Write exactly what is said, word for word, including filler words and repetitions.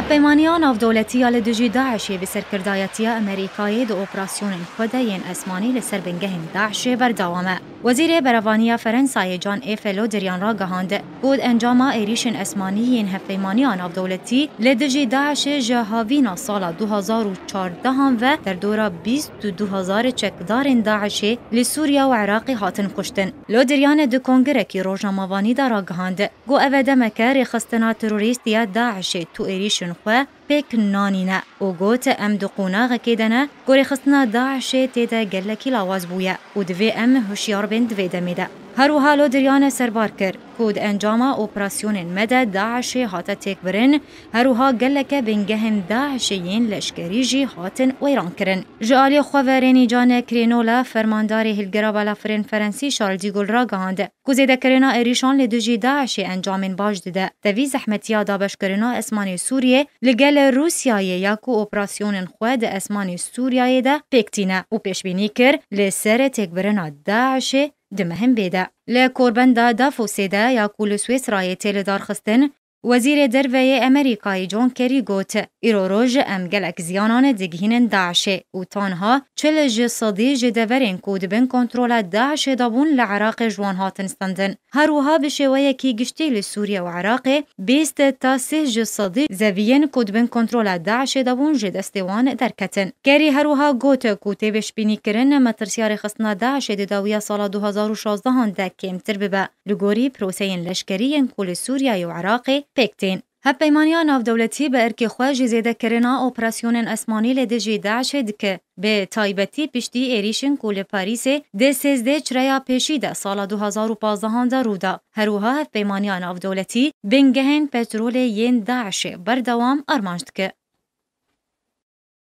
Peymaniya navdewletî ya li dijî DAIŞê bi serkirdayetiya Amerîkayê di operasyonên xwe de yên esmanî li ser bingehên DAIŞê berdewam e. Wezîrê Berevaniya Ferensayê Can Efe Lo Diriyan ragihand, ku di encama êrîşên esmanî yên Hevpeymaniya Navdewletî li dijî DAIŞê ji havîna sala du hazar û çardehan ve derdora bîst û du hezar çekdarên DAIŞê li Sûriye û Iraqê hatin kuştin. Lo Diriyan di kongirekî rojnamevanî de ragihand, ku ev e demeke rêxistina terorîst ya DAIŞê tu êrîşên xwe pêk nanîne û got, em di qonaxekê de ne ku rêxistina DAIŞê tê de gelekî lawaz bûye û divê em hişyar bên di vê demê de. Her wiha Lo Diriyan serbar kir ku di encama operasyonên me de DAIŞê hate têkbirin, her wiha geleke bingehên DAIŞê yên leşkerî jî hatin weyran kirin. Ji aliyê xwe ve Rênî Can Krênola, fermandarê Hilgera Balafirên Ferensî Charles de Gaulle ragihand, ku zêdekirina êrîşan li dijî DAIŞê encamên baş dide. Tevî zehmetiya dabeşkirina esmanê Sûriyê li gel Rûsyayê ya ku operasyonên xwe di esmanê Sûriyeyê de pêk tîne û pêşbînî kir li ser têkbirina DAIŞê di mehên bê de. Li korbenda Davosê de ya ku li Swêsrayê tê lidarxistin, Wezîrê Derve yê Amerîkayê John Kerry got, îro roj em gelek ziyanan digihînin DAIŞê û tanha çil ji sedî ji deverên ku di bin kontrola DAIŞê de bûn li Iraqê ji wan hatin stendin. Her wiha bi şêweyekî giştî li Sûriye û Iraqê bîst ta sî ji sedî zeviyên ku di bin kontrola DAIŞê de bûn ji destê wan derketin. Kerry her wiha got ku tê pêşbînîkirin metirsiyarê xistina DAIŞê di dawiya sala du hazar û şazdehan de kêmtir bibe. Li gorî proseyên leşkerî yên ku li Sûriyeyê û Iraqê pêk tên. Hevpeymaniya navdewletî bi erkê xwe ji zêdekirina operasyonên esmanî li dijî DAIŞê dike, bi taybetî piştî êrîşên ku li Parîsê di sêzdeh çireya pêşî de sala du hazar û pazdehan de rû da. Her wiha Hevpeymaniya Navdewletî bingehên petrolê yên DAIŞê berdewam armanc dike.